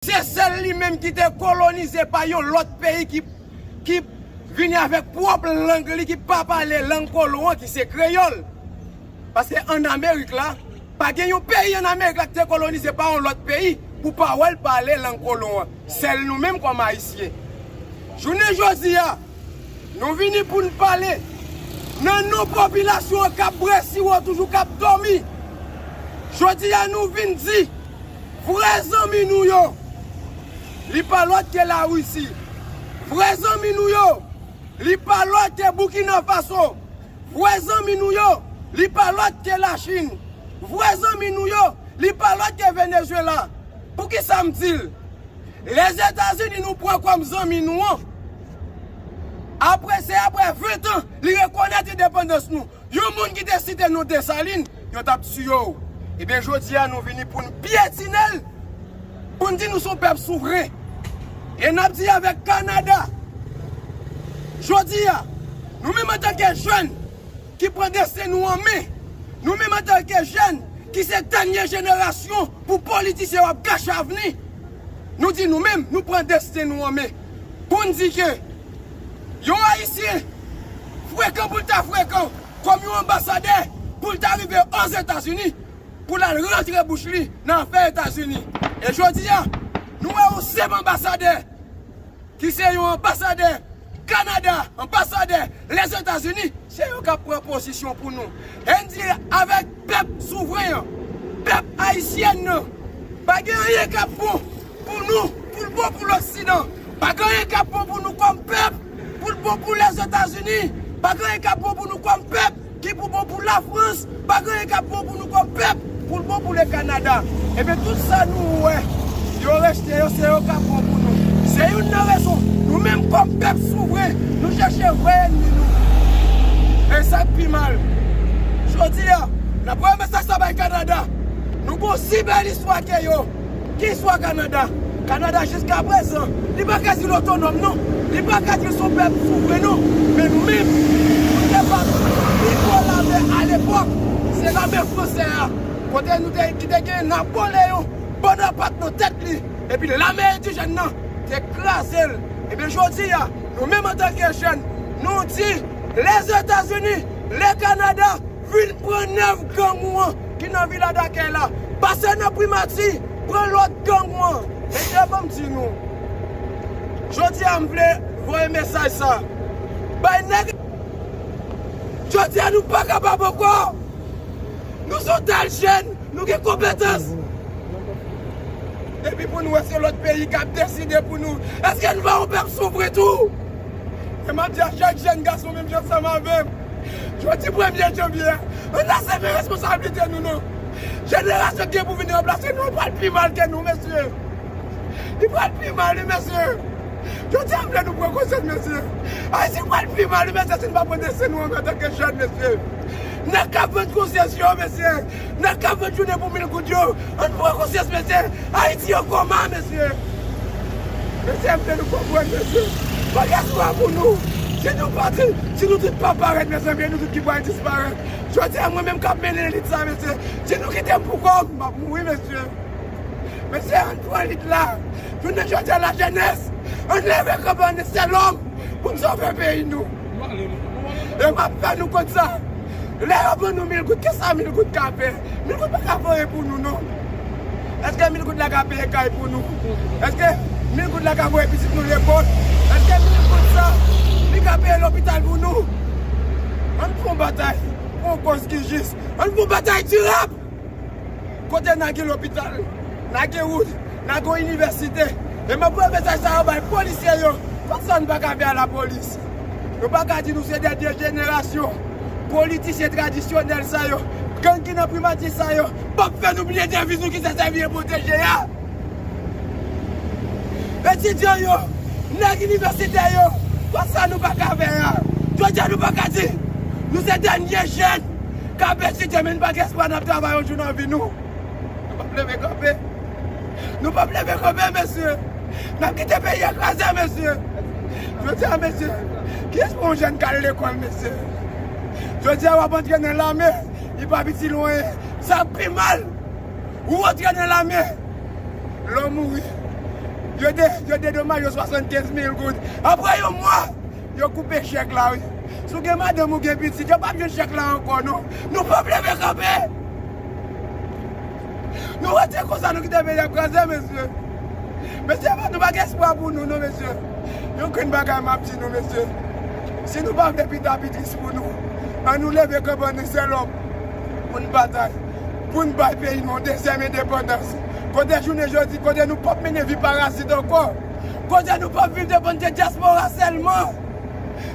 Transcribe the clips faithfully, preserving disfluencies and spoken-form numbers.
Se sèl li menm ki te kolonize pa yon lòt peyi ki, ki vini avèk pwòp lang li, ki pa pale lang kolon an, ki se kreyòl. Paske ann Amerik la, pa gen yon peyi ann Amerik la ki te kolonize pa yon lòt peyi pou pa wè l pale lang kolon an. Sèl nou menm kòm Ayisyen. Jounen jodi a, nou vini pou n pale nan non popilasyon an k ap bwè siwo toujou, k ap dòmi. Jodi a, nou vin di, vrè zanmi nou yo, li pa lòt ke Larisi. Vrè zanmi nou yo, li pa lòt ke Burkina Faso. Vrè zanmi nou yo, li pa lòt ke Lachin. Vrè zanmi nou yo, li pa lòt ke Venezuela. Poukisa m di l? Lèzetazini nou pran kòm zanmi nou an, apre, se apre ven tan, li rekonèt endepandans nou. Yon moun ki te site non Desalin, yo t ap tiye w. Ebyen, jodi a, nou vini pou n pyetine l, pou n di nou se yon pèp souvren. E n ap di avèk Kanada, jodi a, nou menm antanke jèn ki pran desten nou an men, nou menm antanke jèn ki se dènye jenerasyon pou politisyen yo ap gache avni, nou di nou menm, nou pran desten nou an men. Pou n di ke yon Ayisyen frekan pou l ta frekan, kòm yon anbasadè, pou l ta rive Ozetazini, pou l al rantre bouch li nan afè Etazini. E jodi a, nou wè yon senp anbasadè, ki se yon anbasadè Kanada, anbasadè Lèzetazini, se yo k ap pran pozisyon pou nou. E n di avèk pèp souvren an, pèp ayisyen nan, pa gen anyen k ap bon pou nou, pou l bon pou Loksidan. Pa gen anyen k ap bon pou nou kòm pèp, pou l bon pou Lèzetazini. Pa gen anyen k ap bon pou nou kòm pèp, ki pou bon pou Lafrans. Pa gen anyen k ap bon pou nou kòm pèp, pou l bon pou le Kanada. Ebyen, tout sa nou wè, yo rejte yo, se yo k ap bon pou nou. Se youn nan rezon, nou menm kòm pèp souvren, nou chèche vrè ènmi nou. E sa k pi mal, jodi a, n ap voye mesaj sa bay Kanada. Nou gon si bèl istwa ke yo. Ki istwa Kanada? Kanada jiska prezan, li pa ka di l otonòm non. Li pa ka di l se yon pèp souvren non. Men nou menm, nou te bat pi gwo lame alepòk. Se lame fransè a. Kote nou te, ki te gen Napoleyon, Bonapat nan tèt li. Epi lame endijèn nan te kraze l. Ebyen jodi a, nou menm antanke jèn, nou di, Lèzetazini, le Kanada, vin pran nèf gang ou an ki nan vila dakèy la. Pase nan primati, pran lòt gang ou an. Mesye, ban m di nou. Jodi a, m vle voye mesaj sa. Bay nèg. Jodi a, nou pa kapab ankò. Nou se yon tèl jèn, nou gen konpetans. Epi pou nou wè se lòt peyi k ap deside pou nou. Èske nou pa yon pèp souvren tou? E m ap di a chak jèn gason menm jan ansanm avè m. Jodi premye janvye a, ann asime responsablite nou non. Jenerasyon ki gen pou vini ranplase nou an pral pi mal ke nou, mesye. Li pral pi mal, wi, mesye. Jodi a, m vle nou pran konsyans, mesye. Ayiti pral pi mal, wi, mesye, si nou pa pran desten nou an men antanke jèn, mesye. Nèg k ap vann konsyans yo, mesye. Nèg k ap vann jounen pou mil goud yo. Ann pran konsyans, mesye. Ayiti an koma, mesye. Mesye, m vle nou konprann, mesye. Fòk espwa pou nou. Si nou pati, si nou tout pa parèt, mezanmi, e nou tout ki pral disparèt. Jodi a, mwen menm k ap mennen lit sa, mesye. Si nou kite m pou kò m, m ap mouri, mesye. Mesye, ann pran lit la. Jounen jodi a, lajenès, ann leve kanpe, ann sèl òm pou n sove peyi nou. E m ap fè nou kont sa. Lè yo ban nou mil goud, kisa mil goud ka fè? Mil goud pa ka fè anyen pou nou, non. Èske mil goud la ka peye kay pou nou? Èske mil goud la ka voye pitit nou lekòl? Èske mil goud sa, li ka peye lopital pou nou? Ann fè yon batay pou yon kòz ki jis. Ann fè yon batay dirab. Kote n a gen lopital, n a gen wout, n a gen inivèsite. E m ap voye mesaj sa yo bay polisye yo. Pèsonn pa ka fè a lapolis. Nou pa ka di nou se dènye jenerasyon. Politisyen tradisyonèl sa yo, gang ki nan primati sa yo, p ap fè nou bliye deviz nou ki se sèvi e pwoteje a. Etidyan yo, nèg inivèsitè yo, konsa nou pa ka fè a. Jodi a nou pa ka di nou se dènye jèn k ap etidye, men nou pa gen espwa n ap travay yon jou nan vi nou. Nou p ap leve kanpe. Nou p ap leve kanpe, mesye. N ap kite peyi a kraze, mesye. Jodi a, mesye, kiyès pou yon jèn k al lekòl, mesye? Jodi a, w ap antre nan lame, li pa piti lwen. Sa k pi mal, ou antre nan lame, lè w mouri, Yo de, yo dedomaje yo swasannkenz mil goud. Apre yon mwa, yo koupe chèk la, wi. Si w gen madanm ou gen pitit, yo p ap jwenn chèk la ankò, non. Nou p ap leve kanpe. Nou rete konsa, nou kite peyi ap kraze, mesye. Mesye, nou pa gen espwa pou nou, non, mesye. Yon grenn bagay m ap di nou, mesye. Si nou pa vle pita pi tris pou nou, ann nou leve kanpe an yon sèl òm pou n batay, pou n bay peyi nou yon dezyèm endepandans. Kote jounen jodi, kote nou p ap mennen vi parazit ankò, kote nou p ap viv depann de dyaspora sèlman.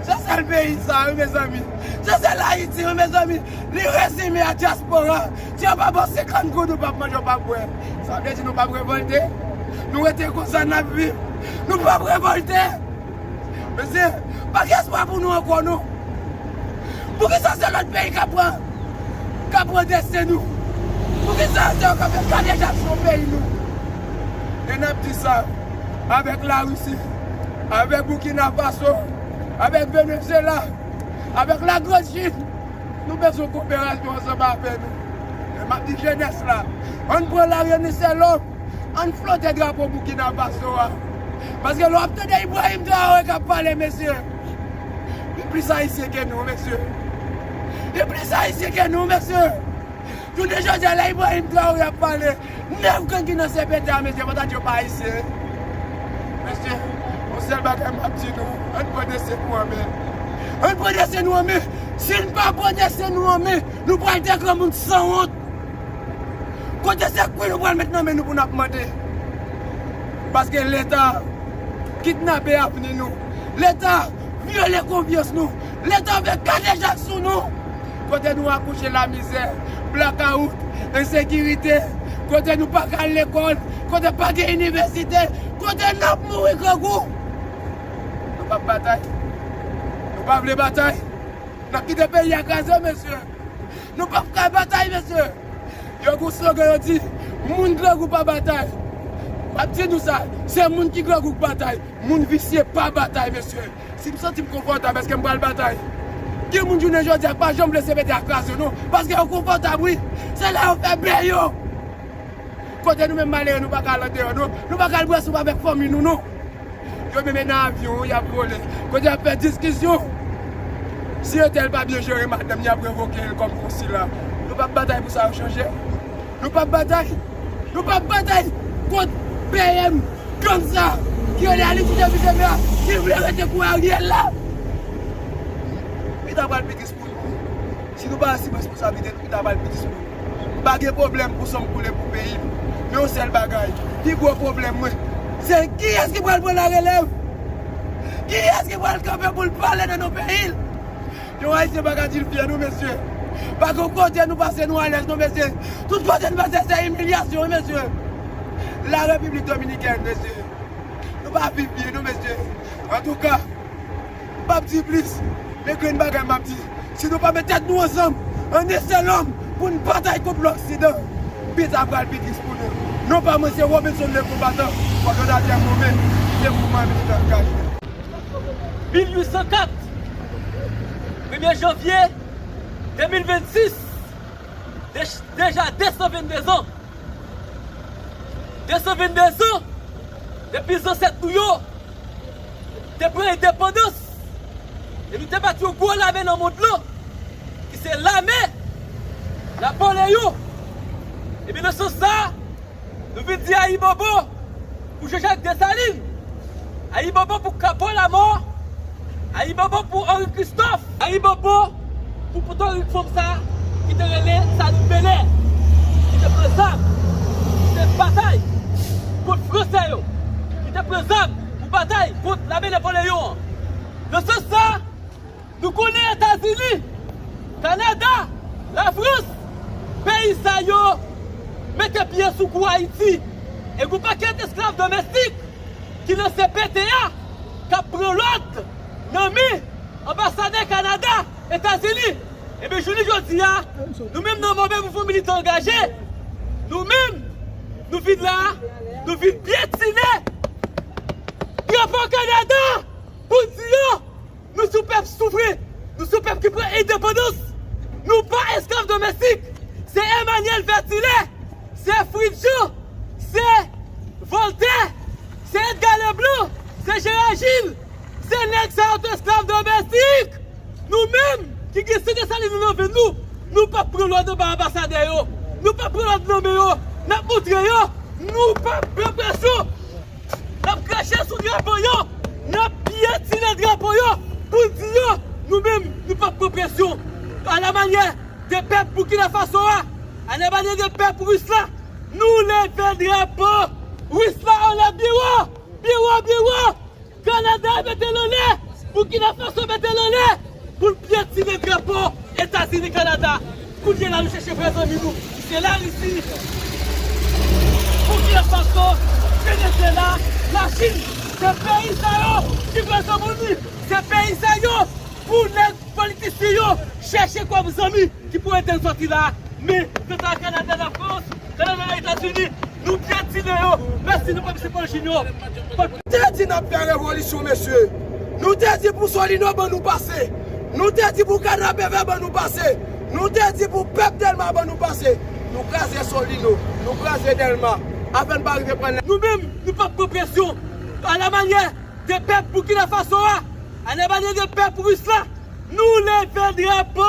Se sèl peyi sa, wi, mezanmi. Se sèl Ayiti, wi, mezanmi. Li rezime a dyaspora. Si yo pa ba w senkant goud, ou p ap manje, ou p ap bwè. Sa vle di nou p ap revòlte? Nou rete konsa, n ap viv. Nou p ap revòlte. Mesye, pa gen espwa pou nou ankò, non. Poukisa se lòt peyi k ap pran, k ap pran desten nou? Poukisa se yo k ap fè kadejak sou peyi nou? E n ap di sa avèk Larisi, avèk Burkina Faso, avèk Venezuela, avèk Lagrann Chin. Nou bezwen koperasyon ansanm avè nou. E m ap di jenès la, ann pran lari an yon sèl òm. Ann flote drapo Burkina Faso a. Paske lè w ap tande Ibrahim Traoré k ap pale, mesye, li plis ayisyen ke nou, mesye. Li plis ayisyen ke nou, mesye. Jounen jodi a, lè Ibrahim Traoré ap pale, nèg gang ki nan C P T a, mesye, fò ta di yo pa ayisyen. Mesye, yon sèl bagay m ap di nou, ann pran desten nou an men. Ann pran desten nou an men. Si n pa pran desten nou an men, nou pral de granmoun sanwont. Kote se kwi nou pral met nan men nou pou n ap mande? Paske Leta kidnape avni nou. Leta vyole konfyans nou. Leta fè kadejak sou nou. Kote nou akouche lamizè, blakawout, ensekirite. Kote nou pa ka al lekòl. Kote pa gen inivèsite. Kote n ap mouri grangou. Nou p ap batay. Nou pa vle batay. N ap kite peyi a kraze, mesye. Nou p ap ka batay, mesye. Yo gen slogan, yo di, moun grangou pa batay. M ap di nou sa, se moun ki grangou k batay. Moun visye pa batay, mesye. Si m santi m konfòtab, èske m pral batay? Gen moun jounen jodi a k pa janm vle C P T a kraze, non. Paske yo konfòtab, wi. Se la yo fè bè yo. Kote nou menm malere, nou pa ka al andeyò, non. Nou pa ka al bwè soup avèk fanmi nou, non. Yo menm e nan avyon, y ap vole. Kote y ap fè diskisyon. Si entèl pa byen jere madanm, y ap revoke l kòm konsila. Nou p ap batay pou sa yo chanje. Nou p ap batay. Nou p ap batay kont P M gang sa ki rele Alix Davis Emery a, ki vle rete kou Ariel la. Pita pral pi tris pou nou. Si nou pa asime responsablite nou, pita pral pi tris pou nou. M pa gen pwoblèm pou san m koule pou peyi m. Men yon sèl bagay, pi gwo pwoblèm mwen, se kiyès ki pral pran larelèv? Kiyès ki pral kanpe pou l pale nan non peyi l? Yon Ayisyen pa ka di l fyè, non, mesye. Pa gen kote nou pase nou alèz, non, mesye. Tout kote n pase, se imilyasyon, wi, mesye. La Repiblik Dominikèn, mesye. Nou pa viv byen, non, mesye. Antouka, m p ap di plis, men grenn bagay m ap di, si nou pa met tèt nou ansanm, an yon sèl òm, pou n batay kont Loksidan, pita pral pi tris pou nou. Non pa mwen, se Robinson le Konbatan, kòdonatè nonmen, se mouvman militan Kayè. Mil uit san kat, premye janvye de mil vennsis, dej-, deja de san venndezan. De san venndezan depi zansèt nou yo te pran endepandans e nou te bat yon gwo lame nan mond lan, ki se lame Napoleyon. Ebyen, nan sans sa a, nou vin di ayibobo pou Jean-Jacques Dessalines, ayibobo pou Capot Lamort, ayibobo pou Henri Christophe, ayibobo pou potorik fanm sa ki te rele Saline Belair, ki te pran zam, ki te batay kont fransè yo, ki te pran zam pou batay kont lame Napoleyon an. Nan sans sa, nou konnen Etazini, Kanada, Lafrans, peyi sa yo mete pye sou kou Ayiti. E gon pakèt esklav domestik ki nan C P T a k ap pran lòd nan men anbasadè Kanada, Etazini. Ebyen, jounen jodi a, nou menm nan Mòbèl Mouvman Militan Angaje, nou menm, nou vin la, nou vin pyetine drapo Kanada pou di yo, nou se yon pèp souvren, nou se yon pèp ki pran endepandans. Nou pa esklav domestik. Se Emmanuel Vertillet, se Fritz Jean, se Voltaire, Se Edgar Leblanc, se Gérard Gilles, se nèg sa yo, esklav domestik. Nou menm ki gen san Desalin nan venn nou, nou p ap pran lòd anba anbasadè yo. Nou p ap pran lòd nan men yo. N ap montre yo, nou p ap pran presyon. N ap krache sou drapo yo. N ap pyetine drapo yo pou n di yo, nou menm, nou p ap pran presyon. Alamanyè de pèp Burkina Faso a, alamanyè de pèp ris la, nou leve drapo ris la anlè byen wo, byen wo, byen wo. Kanada mete l anlè, Burkina Faso mete l anlè, pou l pyetine drapo Etazini Kanada. Kounye a la nou chèche vrè zanmi nou, se Larisi, Burkina Faso, Venezuela, Lachin. Se peyi sa yo ki vle zanmi nou. Se peyi sa yo pou nèg politisyen yo chèche kòm zanmi ki pou ede n sòti la. Men, kanta Kanada, Lafrans, Kanada, Etazini, nou pyetine yo. Mèsi, nou pa misye Paul Junior. Nou te di n ap fè revolisyon, mesye. Nou te di pou Solino ban nou pase. Nou te di pou Kanapevè ban nou pase. Nou te di pou pèp Dèlma ban nou pase. Nou kraze Solino. Nou kraze Dèlma. Avè n pa rive pran lè. Nou menm, nou p ap pran presyon. Alamanyè de pèp Burkina Faso a, alamanyè de pèp ris la, nou leve drapo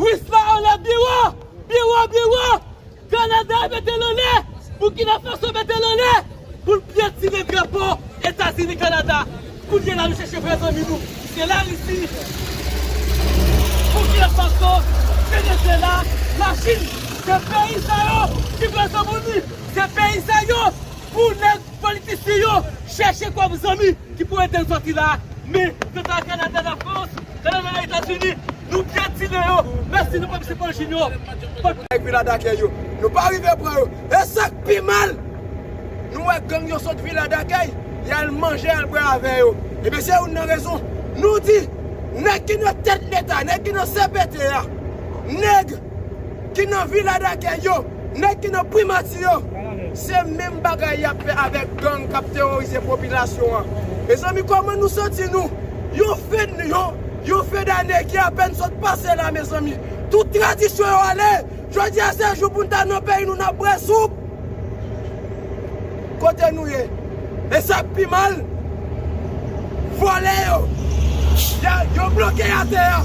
ris la anlè byen wo, byen wo, byen wo. Kanada mete l anlè, Burkina Faso mete l anlè, pou l pyetine drapo Etazini Kanada. Kounye a la nou chèche vrè zanmi nou, se Larisi, Burkina Faso, Venezuela, Lachin. Se peyi sa yo ki vle zanmi nou. Se peyi sa yo pou nèg politisyen yo chèche kòm zanmi ki pou ede n sòti la. Men, kanta Kanada, Lafrans, Kanada, Etazini, nou pyetine yo. Mèsi, nou pa misye Paul Junior. Avèk vila dakèy yo, nou pa rive pran yo. E sa k pi mal, nou wè gang yo sot vila dakèy, y al manje, y al bwè avè yo. Ebyen, se youn nan rezon nou di, nèg ki nan tèt Leta, nèg ki nan C P T a, nèg ki nan vila dakèy yo, nèg ki nan primati yo, se menm bagay y ap fè avèk gang k ap teworize popilasyon an. Mezanmi, kòman nou santi nou? Yon fen, yon, yon fen dane ki apèn sot pase la, mezanmi. Tout tradisyon yo ale. Jodi a, se jou pou n ta nan peyi nou, n ap bwè soup. Kote nou ye? E sa k pi mal, vòlè yo. Ya, yo bloke atè a.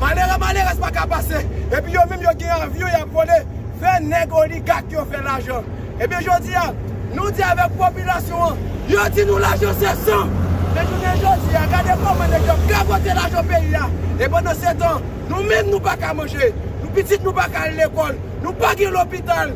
Malere, malerèz pa ka pase. Epi yo menm, yo gen avyon, y ap vole. Fè nèg oligak yo fè lajan. Ebyen, jodi a, nou di avèk popilasyon an, yo di nou lajan se san. Men jounen jodi a, gade kòman nèg yo ap gagote lajan peyi a. E pandan se tan, nou menm nou pa ka manje. Nou pitit nou pa ka al lekòl. Nou pa gen lopital.